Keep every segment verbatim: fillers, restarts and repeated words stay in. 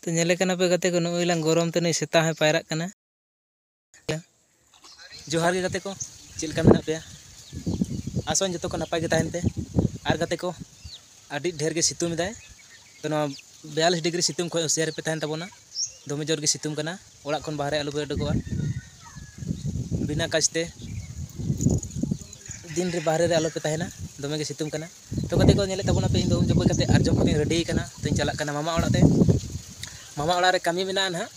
ᱛᱚ ᱧᱮᱞᱮ ᱠᱟᱱᱟ ᱯᱮ ᱜᱟᱛᱮ ᱠᱚ, ᱱᱩᱭ ᱞᱟᱝ ᱜᱚᱨᱚᱢ ᱛᱮ ᱱᱩᱭ ᱥᱮᱛᱟ ᱦᱚᱸᱭ ᱯᱟᱭᱨᱟᱜ ᱠᱟᱱᱟ᱾ ᱡᱚᱦᱟᱨ ᱜᱮ ᱜᱟᱛᱮ ᱠᱚ, ᱪᱮᱫ ᱞᱮᱠᱟ ᱢᱮᱱᱟᱜ ᱯᱮᱭᱟ? ᱟᱥᱚᱜ ᱟᱹᱧ ᱡᱚᱛᱚ ᱠᱚ ᱱᱟᱯᱟᱭ ᱜᱮ ᱛᱟᱦᱮᱱ ᱯᱮ᱾ ᱟᱨ ᱜᱟᱛᱮ ᱠᱚ, ᱟᱹᱰᱤ ᱰᱷᱮᱨ ᱜᱮ ᱥᱤᱛᱩᱝ ᱮᱫᱟᱭ, ᱛᱚ ᱱᱚᱣᱟ ᱵᱤᱭᱟᱞᱤᱥ ᱰᱤᱜᱽᱨᱤ ᱥᱤᱛᱩᱝ ᱠᱷᱚᱱ ᱦᱩᱸᱥᱤᱭᱟᱨ ᱨᱮᱯᱮ ᱛᱟᱦᱮᱱ ᱛᱟᱵᱚᱱᱟ᱾ ᱫᱚᱢᱮ ᱡᱳᱨ ᱜᱮ ᱥᱤᱛᱩᱝ ᱠᱟᱱᱟ, ᱚᱲᱟᱜ ᱠᱷᱚᱱ ᱵᱟᱦᱨᱮ ᱟᱞᱚ ᱯᱮ ᱩᱰᱩᱠᱚᱜᱼᱟ᱾ ᱵᱤᱱᱟ ᱠᱟᱡᱽ ᱛᱮ ᱫᱤᱱ ᱨᱮ ᱵᱟᱦᱨᱮ ᱨᱮ ᱟᱞᱚ ᱯᱮ ᱛᱟᱦᱮᱱᱟ, ᱫᱚᱢᱮ ᱜᱮ ᱥᱤᱛᱩᱝ ᱠᱟᱱᱟ᱾ ᱛᱚ ᱜᱟᱛᱮ ᱠᱚ, ᱧᱮᱞᱮᱫ ᱛᱟᱵᱚᱱᱟ ᱯᱮ, ᱤᱧ ᱫᱚ ᱩᱢ ᱡᱚᱯᱚᱡ ᱠᱟᱛᱮ ᱟᱨ ᱡᱚᱢ ᱠᱟᱛᱮᱧ ᱨᱮᱰᱤ ᱠᱟᱱᱟ, ᱛᱚᱧ ᱪᱟᱞᱟᱜ ᱠᱟᱱᱟ ᱢᱟᱢᱟ ᱚᱲᱟᱜ ᱛᱮ᱾ ᱢᱟᱢᱟ ᱚᱲᱟᱜ ᱨᱮ ᱠᱟᱹᱢᱤ ᱢᱮᱱᱟᱜᱼᱟ ᱱᱟᱦᱟᱜ,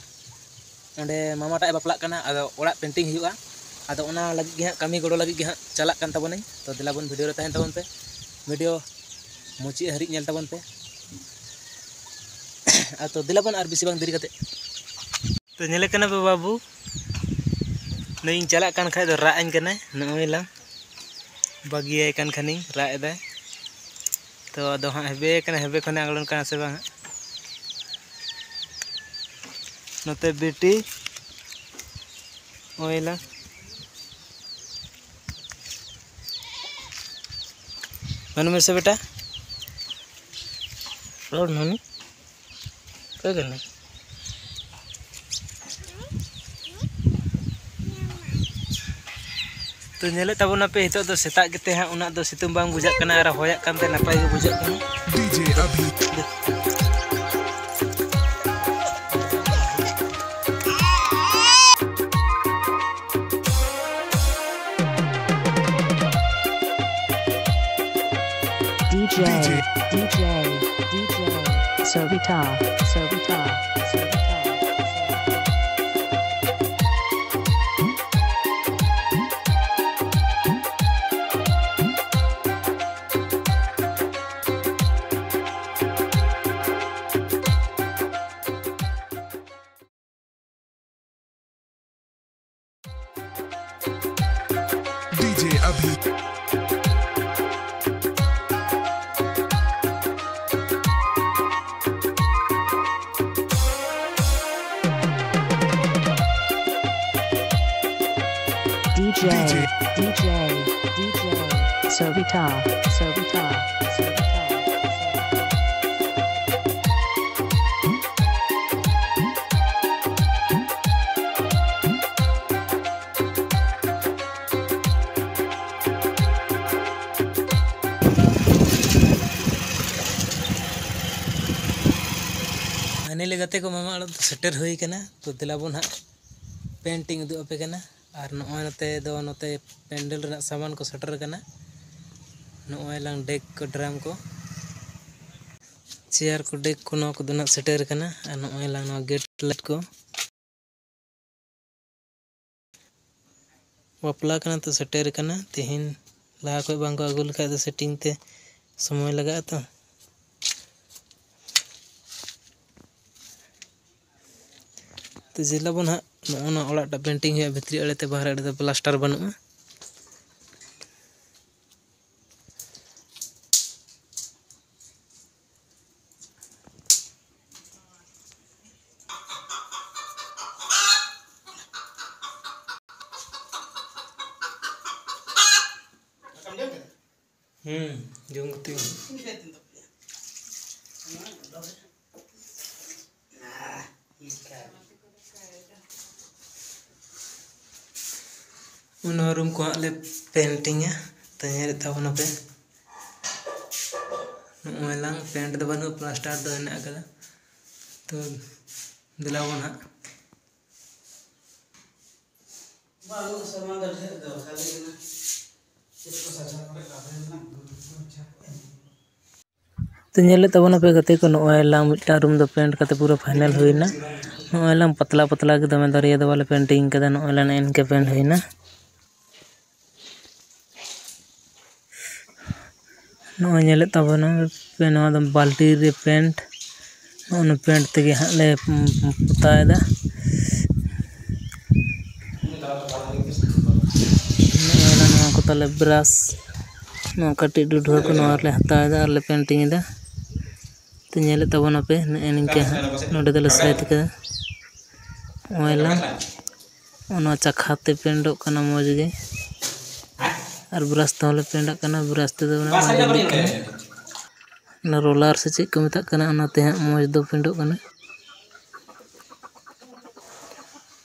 ᱚᱸᱰᱮ ᱢᱟᱢᱟ ᱴᱟᱜ ᱮ ᱵᱟᱯᱞᱟᱜ ᱠᱟᱱᱟ, ᱟᱫᱚ ᱚᱲᱟᱜ ᱯᱮᱱᱴᱤᱝ ᱦᱩᱭᱩᱜᱼᱟ᱾ ᱟᱫᱚ ᱚᱱᱟ ᱞᱟᱹᱜᱤᱫ ᱜᱮ ᱦᱟᱸᱜ, ᱠᱟᱹᱢᱤ ᱜᱚᱲᱚ ᱞᱟᱹᱜᱤᱫ ᱜᱮ ᱦᱟᱸᱜ ᱪᱟᱞᱟᱜ ᱠᱟᱱ ᱛᱟᱵᱚᱱᱟᱹᱧ᱾ ᱛᱚ ᱫᱮᱞᱟ ᱵᱚᱱ ᱵᱷᱤᱰᱤᱭᱳ ᱨᱮ ᱛᱟᱦᱮᱱ ᱛᱟᱵᱚᱱ ᱯᱮ, ᱵᱷᱤᱰᱤᱭᱳ ᱢᱩᱪᱟᱹᱫ ᱦᱟᱹᱨᱤᱡ ᱧᱮᱞ ᱛᱟᱵᱚᱱ ᱯᱮ᱾ ᱟᱨ ᱛᱚ ᱫᱮᱞᱟ ᱵᱚᱱ, ᱟᱨ ᱵᱮᱥᱤ ᱵᱟᱝ ᱫᱮᱨᱤ ᱠᱟᱛᱮ᱾ ᱛᱚ ᱧᱮᱞᱮ ᱠᱟᱱᱟ ᱯᱮ ᱵᱟᱹᱵᱩ, ᱱᱩᱭᱤᱧ ᱪᱟᱞᱟᱜ ᱠᱟᱱ ᱠᱷᱟᱡ ᱫᱚ ᱨᱟᱜ ᱟᱹᱧ ᱠᱟᱱᱟᱭ, ᱱᱚᱜᱼᱚᱭ ᱞᱟᱝ ᱵᱟᱹᱜᱤᱭᱟᱭ ᱠᱟᱱ ᱠᱷᱟᱱᱤᱧ ᱨᱟᱜ ᱮᱫᱟᱭ᱾ ᱛᱚ ᱟᱫᱚ ᱦᱟᱸᱜ ᱦᱮᱵᱮ ᱠᱟᱱᱟ, ᱦᱮᱵᱮ ᱠᱷᱚᱱᱮ ᱟᱬᱜᱚᱱ ᱠᱟᱱᱟ ᱥᱮ ᱵᱟᱝ ᱦᱟᱸᱜ᱾ ᱱᱚᱛᱮ ᱵᱤᱴᱤ, ᱱᱚᱜᱼᱚᱭ ᱞᱟᱝ ᱢᱟᱱᱩ ᱢᱮᱥᱮ ᱵᱮᱴᱟ, ᱨᱚᱲ ᱱᱩᱱᱤ ᱚᱠᱚᱭ ᱠᱟᱱᱟᱭ? ᱛᱚ ᱧᱮᱞᱮᱫ ᱛᱟᱵᱚᱱᱟᱯᱮ, ᱱᱤᱛᱚᱜ ᱫᱚ ᱥᱮᱛᱟᱜ ᱜᱮᱛᱮ ᱦᱟᱸᱜ, ᱩᱱᱟᱹᱜ ᱫᱚ ᱥᱤᱛᱩᱝ ᱵᱟᱝ ᱵᱩᱡᱷᱟᱹᱜ ᱠᱟᱱᱟ ᱟᱨ ᱦᱚᱭᱟᱜ ᱠᱟᱱᱛᱮ ᱱᱟᱯᱟᱭ ᱜᱮ ᱵᱩᱡᱷᱟᱹᱜ ᱠᱟᱱᱟ᱾ DJ Abhi. DJ, DJ, DJ, DJ, Sovita, Sovita, Sovita. DJ Abhi. DJ, DJ, DJ, Sovita, Sovita, Sovita. ᱱᱤᱭᱟᱹ ᱜᱟᱛᱮ ᱠᱚ, ᱢᱟᱢᱟ ᱚᱲᱟᱜ ᱫᱚ ᱥᱮᱴᱮᱨ ᱦᱩᱭ ᱠᱟᱱᱟ᱾ ᱛᱚ ᱫᱮᱞᱟ ᱵᱚᱱ ᱦᱟᱸᱜ ᱯᱮᱱᱴ ᱤᱧ ᱩᱫᱩᱜ ᱟᱯᱮ ᱠᱟᱱᱟ᱾ ᱟᱨ ᱱᱚᱜᱼᱚᱭ ᱱᱚᱛᱮ ᱫᱚ, ᱱᱚᱛᱮ ᱯᱮᱱᱰᱮᱞ ᱨᱮᱱᱟᱜ ᱥᱟᱢᱟᱱ ᱠᱚ ᱥᱮᱴᱮᱨ ᱟᱠᱟᱱᱟ᱾ ᱱᱚᱜᱼᱚᱭ ᱞᱟᱝ ᱰᱮᱠ ᱠᱚ, ᱰᱨᱟᱢ ᱠᱚ, ᱪᱮᱭᱟᱨ ᱠᱚ, ᱰᱮᱠ ᱠᱚ, ᱱᱚᱣᱟ ᱠᱚᱫᱚ ᱱᱟᱜ ᱥᱮᱴᱮᱨ ᱟᱠᱟᱱᱟ᱾ ᱟᱨ ᱱᱚᱜᱼᱚᱭ ᱞᱟᱝ ᱱᱚᱣᱟ ᱜᱮᱴ ᱞᱟᱭᱤᱴ ᱠᱚ, ᱵᱟᱯᱞᱟ ᱠᱟᱱᱟ ᱛᱚ ᱥᱮᱴᱮᱨ ᱟᱠᱟᱱᱟ᱾ ᱛᱮᱦᱮᱧ ᱞᱟᱦᱟ ᱠᱷᱚᱡ ᱵᱟᱝ ᱠᱚ ᱟᱹᱜᱩ ᱞᱮᱠᱷᱟᱡ ᱫᱚ ᱥᱮᱴᱤᱝ ᱛᱮ ᱥᱚᱢᱚᱭ ᱞᱟᱜᱟᱜᱼᱟ ᱛᱚ᱾ ᱛᱚ ᱡᱮᱞᱟ ᱵᱚᱱ ᱦᱟᱸᱜ ᱱᱚᱜᱼᱚ ᱱᱚᱣᱟ ᱚᱲᱟᱜ ᱴᱟᱜ ᱯᱮᱱᱴᱤᱝ ᱦᱩᱭᱩᱜᱼᱟ, ᱵᱷᱤᱛᱨᱤ ᱟᱲᱮ ᱛᱮ, ᱵᱟᱦᱨᱮ ᱟᱲᱮ ᱫᱚ ᱯᱞᱟᱥᱴᱟᱨ ᱵᱟᱹᱱᱩᱜᱼᱟ᱾ ᱦᱩᱸ, ᱡᱚᱢ ᱠᱟᱛᱮ᱾ ᱱᱚᱣᱟ ᱨᱩᱢ ᱠᱚ ᱦᱟᱸᱜ ᱞᱮ ᱯᱮᱱᱴᱤᱝᱟ᱾ ᱛᱚ ᱧᱮᱞᱮᱫ ᱛᱟᱵᱚᱱᱟᱯᱮ, ᱱᱚᱜᱼᱚᱭ ᱞᱟᱝ ᱯᱮᱱᱴ ᱫᱚ ᱵᱟᱹᱱᱩᱜᱼᱟ, ᱯᱞᱟᱥᱴᱟᱨ ᱫᱚ ᱦᱮᱱᱟᱜ ᱟᱠᱟᱫᱟ᱾ ᱛᱚ ᱫᱮᱞᱟ ᱵᱚᱱ ᱦᱟᱸᱜ᱾ ᱵᱟᱝ, ᱩᱱᱟᱹᱜ ᱥᱮᱨᱢᱟ ᱫᱚ ᱰᱷᱮᱨ ᱫᱚ ᱠᱷᱟᱹᱞᱤ ᱠᱟᱱᱟ᱾ ᱪᱮᱫ ᱠᱚ ᱥᱟᱡᱟᱣ ᱠᱚᱨᱮ ᱠᱟᱵᱮ ᱢᱮᱱᱟᱜ ᱫᱚ᱾ ᱛᱚ ᱧᱮᱞᱮᱫ ᱛᱟᱵᱚᱱᱟᱯᱮ ᱜᱟᱛᱮ ᱠᱚ, ᱱᱚᱜᱼᱚᱭ ᱞᱟᱝ ᱢᱤᱫᱴᱟᱝ ᱨᱩᱢ ᱫᱚ ᱯᱮᱱᱴ ᱠᱟᱛᱮ ᱯᱩᱨᱟᱹ ᱯᱷᱟᱭᱱᱟᱞ ᱦᱩᱭᱱᱟ᱾ ᱱᱚᱜᱼᱚᱭ ᱞᱟᱝ ᱯᱟᱛᱞᱟ ᱯᱟᱛᱞᱟ ᱜᱮ, ᱫᱚᱢᱮ ᱫᱟᱨᱭᱟ ᱫᱚ ᱵᱟᱞᱮ ᱯᱮᱱᱴᱤᱝ ᱠᱟᱫᱟ᱾ ᱱᱚᱜᱼᱚᱭ ᱞᱟᱝ ᱱᱮᱜᱼᱮ ᱱᱤᱝᱠᱟᱹ ᱯᱮᱱᱴ ᱦᱩᱭᱱᱟ᱾ ᱱᱚᱜᱼᱚᱭ ᱧᱮᱞᱮᱫ ᱛᱟᱵᱚᱱᱟ ᱯᱮ, ᱱᱚᱣᱟ ᱫᱚ ᱵᱟᱹᱞᱴᱤ ᱨᱮ ᱯᱮᱱᱴ᱾ ᱱᱚᱜᱼᱚ ᱱᱚᱣᱟ ᱯᱮᱱᱴ ᱛᱮᱜᱮ ᱦᱟᱸᱜ ᱞᱮ ᱯᱚᱛᱟᱣ ᱮᱫᱟ᱾ ᱱᱚᱜᱼᱚᱭ ᱱᱚᱣᱟ ᱠᱚ ᱛᱟᱞᱮ ᱵᱨᱟᱥ, ᱱᱚᱣᱟ ᱠᱟᱹᱴᱤᱡ ᱰᱩᱰᱷᱩᱣᱟᱹ ᱠᱚ, ᱱᱚᱣᱟ ᱨᱮᱞᱮ ᱦᱟᱛᱟᱣ ᱮᱫᱟ ᱟᱨ ᱞᱮ ᱯᱮᱱᱴᱤᱝ ᱮᱫᱟ᱾ ᱛᱚ ᱧᱮᱞᱮᱫ ᱛᱟᱵᱚᱱᱟᱯᱮ ᱱᱮᱜᱼᱮ ᱱᱤᱝᱠᱟᱹ ᱦᱟᱸᱜ ᱱᱚᱸᱰᱮ ᱫᱚᱞᱮ ᱥᱟᱹᱛ ᱠᱟᱫᱟ᱾ ᱱᱚᱜᱼᱚᱭ ᱞᱟᱝ, ᱚᱱᱟ ᱪᱟᱠᱷᱟ ᱛᱮ ᱯᱮᱱᱴᱚᱜ ᱠᱟᱱᱟ ᱢᱚᱡᱽ ᱜᱮ᱾ ᱟᱨ ᱵᱨᱟᱥ ᱛᱮᱦᱚᱸ ᱞᱮ ᱯᱮᱱᱴᱟᱜ ᱠᱟᱱᱟ, ᱵᱨᱟᱥ ᱛᱮᱫᱚ ᱚᱱᱟ ᱵᱟᱝ ᱜᱟᱱᱚᱜ ᱠᱟᱱᱟ᱾ ᱚᱱᱟ ᱨᱳᱞᱟᱨ ᱥᱮ ᱪᱮᱫ ᱠᱚ ᱢᱮᱛᱟᱜ ᱠᱟᱱᱟ, ᱚᱱᱟ ᱛᱮ ᱦᱟᱸᱜ ᱢᱚᱡᱽ ᱫᱚ ᱯᱮᱱᱴᱚᱜ ᱠᱟᱱᱟ᱾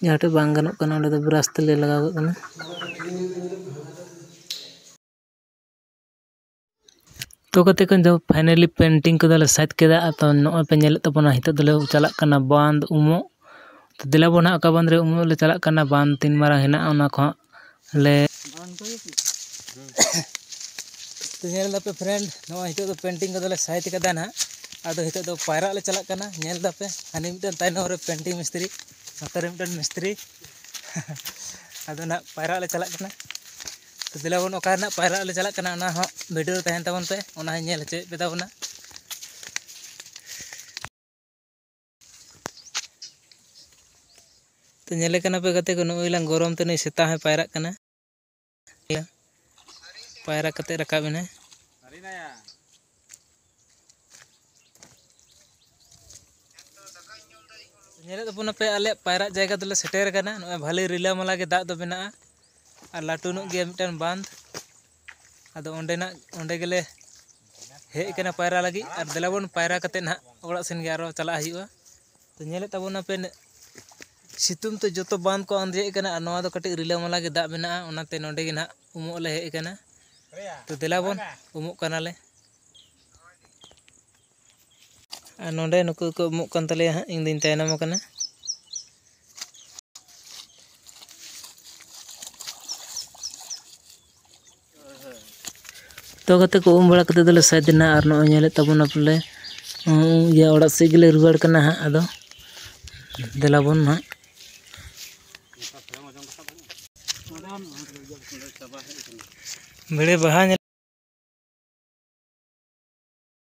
ᱡᱟᱦᱟᱸ ᱴᱷᱮᱡ ᱵᱟᱝ ᱜᱟᱱᱚᱜ ᱠᱟᱱᱟ, ᱚᱸᱰᱮ ᱫᱚ ᱵᱨᱟᱥ ᱛᱮᱞᱮ ᱞᱟᱜᱟᱣ ᱠᱟᱜ ᱠᱟᱱᱟ᱾ ᱛᱚ ᱜᱟᱛᱮ ᱠᱚ, ᱫᱚ finally painting ᱠᱚᱫᱚᱞᱮ ᱥᱟᱹᱛ ᱠᱮᱫᱟ᱾ ᱟᱨ ᱛᱚ ᱱᱚᱜᱼᱚᱭ ᱯᱮ ᱧᱮᱞᱮᱫ ᱛᱟᱵᱚᱱᱟ, ᱱᱤᱛᱚᱜ ᱫᱚᱞᱮ ᱪᱟᱞᱟᱜ ᱠᱟᱱᱟ ᱵᱟᱸᱫᱽ ᱩᱢᱩᱜ᱾ ᱛᱚ ᱫᱮᱞᱟ ᱵᱚᱱ ᱦᱟᱸᱜ ᱚᱠᱟ ᱵᱟᱸᱫᱽ ᱨᱮ ᱩᱢᱩᱜ ᱞᱮ ᱪᱟᱞᱟᱜ ᱠᱟᱱᱟ, ᱵᱟᱸᱫᱽ ᱛᱤᱱ ᱢᱟᱨᱟᱝ ᱦᱮᱱᱟᱜᱼᱟ ᱚᱱᱟ ᱠᱚ ᱦᱟᱸᱜ ᱞᱮ ᱛᱚ ᱧᱮᱞ ᱫᱟᱯᱮ friend, ᱱᱚᱜᱼᱚᱭ ᱱᱤᱛᱚᱜ ᱫᱚ painting ᱠᱚᱫᱚᱞᱮ ᱥᱟᱹᱛ ᱠᱟᱫᱟ ᱱᱟᱦᱟᱜ᱾ ᱟᱫᱚ ᱱᱤᱛᱚᱜ ᱫᱚ ᱯᱟᱭᱨᱟᱜ ᱞᱮ ᱪᱟᱞᱟᱜ ᱠᱟᱱᱟ᱾ ᱧᱮᱞ ᱫᱟᱯᱮ, ᱦᱟᱹᱱᱤ ᱢᱤᱫᱴᱮᱱ ᱛᱟᱭᱱᱚᱢ ᱨᱮ painting ᱢᱤᱥᱛᱨᱤ, ᱱᱚᱛᱮ ᱨᱮ ᱢᱤᱫᱴᱮᱱ ᱢᱤᱥᱛᱨᱤ᱾ ᱟᱫᱚ ᱱᱟᱦᱟᱜ ᱯᱟᱭᱨᱟᱜ ᱞᱮ ᱪᱟᱞᱟᱜ ᱠᱟᱱᱟ᱾ ᱛᱚ ᱫᱮᱞᱟ ᱵᱚᱱ, ᱚᱠᱟ ᱨᱮᱱᱟᱜ ᱯᱟᱭᱨᱟᱜ ᱞᱮ ᱪᱟᱞᱟᱜ ᱠᱟᱱᱟ, ᱚᱱᱟ ᱦᱚᱸ video ᱨᱮ ᱛᱟᱦᱮᱱ ᱛᱟᱵᱚᱱ ᱯᱮ, ᱚᱱᱟ ᱦᱚᱸᱧ ᱧᱮᱞ ᱦᱚᱪᱚᱭᱮᱫ ᱯᱮ ᱛᱟᱵᱚᱱᱟ᱾ ᱛᱚ ᱧᱮᱞᱮ ᱠᱟᱱᱟ ᱯᱮ ᱜᱟᱛᱮ ᱠᱚ, ᱱᱩᱭ ᱞᱟᱝ ᱜᱚᱨᱚᱢ ᱛᱮ ᱱᱩᱭ ᱥᱮᱛᱟ ᱦᱚᱸᱭ ᱯᱟᱭᱨᱟᱜ ᱠᱟᱱᱟ᱾ ᱯᱟᱭᱨᱟ ᱠᱟᱛᱮ ᱨᱟᱠᱟᱵ ᱮᱱᱟᱭ᱾ ᱧᱮᱞᱮᱫ ᱛᱟᱵᱚᱱᱟᱯᱮ, ᱟᱞᱮᱭᱟᱜ ᱯᱟᱭᱨᱟᱜ ᱡᱟᱭᱜᱟ ᱫᱚᱞᱮ ᱥᱮᱴᱮᱨ ᱟᱠᱟᱱᱟ᱾ ᱱᱚᱜᱼᱚᱭ ᱵᱷᱟᱹᱞᱤ ᱨᱤᱞᱟᱹᱢᱟᱞᱟ ᱜᱮ ᱫᱟᱜ ᱫᱚ ᱢᱮᱱᱟᱜᱼᱟ ᱟᱨ ᱞᱟᱹᱴᱩ ᱧᱚᱜ ᱜᱮᱭᱟ ᱢᱤᱫᱴᱟᱝ ᱵᱟᱸᱫᱷ᱾ ᱟᱫᱚ ᱚᱸᱰᱮᱱᱟᱜ, ᱚᱸᱰᱮ ᱜᱮᱞᱮ ᱦᱮᱡ ᱟᱠᱟᱱᱟ ᱯᱟᱭᱨᱟ ᱞᱟᱹᱜᱤᱫ᱾ ᱟᱨ ᱫᱮᱞᱟ ᱵᱚᱱ, ᱯᱟᱭᱨᱟ ᱠᱟᱛᱮ ᱱᱟᱦᱟᱜ ᱚᱲᱟᱜ ᱥᱮᱱ ᱜᱮ ᱟᱨᱚ ᱪᱟᱞᱟᱜ ᱦᱩᱭᱩᱜᱼᱟ᱾ ᱛᱚ ᱧᱮᱞᱮᱫ ᱛᱟᱵᱚᱱᱟᱯᱮ, ᱥᱤᱛᱩᱝ ᱛᱮ ᱡᱚᱛᱚ ᱵᱟᱸᱫᱷ ᱠᱚ ᱟᱸᱫᱮᱭᱮᱫ ᱠᱟᱱᱟ᱾ ᱟᱨ ᱱᱚᱣᱟ ᱫᱚ ᱠᱟᱹᱴᱤᱡ ᱨᱤᱞᱟᱹᱢᱟᱞᱟ ᱜᱮ ᱫᱟᱜ ᱢᱮᱱᱟᱜᱼᱟ, ᱚᱱᱟᱛᱮ ᱱᱚᱸᱰᱮ ᱜᱮ ᱱᱟᱦᱟᱜ ᱩᱢᱩᱜ ᱞᱮ ᱦᱮᱡ ᱟᱠᱟᱱᱟ᱾ ᱛᱚ ᱫᱮᱞᱟ ᱵᱚᱱ ᱩᱢᱩᱜ ᱠᱟᱱᱟᱞᱮ᱾ ᱟᱨ ᱱᱚᱸᱰᱮ ᱱᱩᱠᱩ ᱠᱚ ᱩᱢᱩᱜ ᱠᱟᱱ ᱛᱟᱞᱮᱭᱟ ᱦᱟᱸᱜ, ᱤᱧ ᱫᱩᱧ ᱛᱟᱭᱱᱚᱢ ᱟᱠᱟᱱᱟ᱾ ᱛᱚ ᱜᱟᱛᱮ ᱠᱚ, ᱩᱢ ᱵᱟᱲᱟ ᱠᱟᱛᱮ ᱫᱚᱞᱮ ᱥᱟᱹᱛ ᱮᱱᱟ᱾ ᱟᱨ ᱱᱚᱜᱼᱚᱭ ᱧᱮᱞᱮᱫ ᱛᱟᱵᱚᱱᱟ ᱯᱮ, ᱩᱸ, ᱤᱭᱟᱹ, ᱚᱲᱟᱜ ᱥᱮᱫ ᱜᱮᱞᱮ ᱨᱩᱣᱟᱹᱲ ᱠᱟᱱᱟ ᱦᱟᱸᱜ᱾ ᱟᱫᱚ ᱫᱮᱞᱟ ᱵᱚᱱ ᱦᱟᱸᱜ᱾ ᱵᱷᱤᱲᱤ ᱵᱟᱦᱟ ᱧᱮᱞ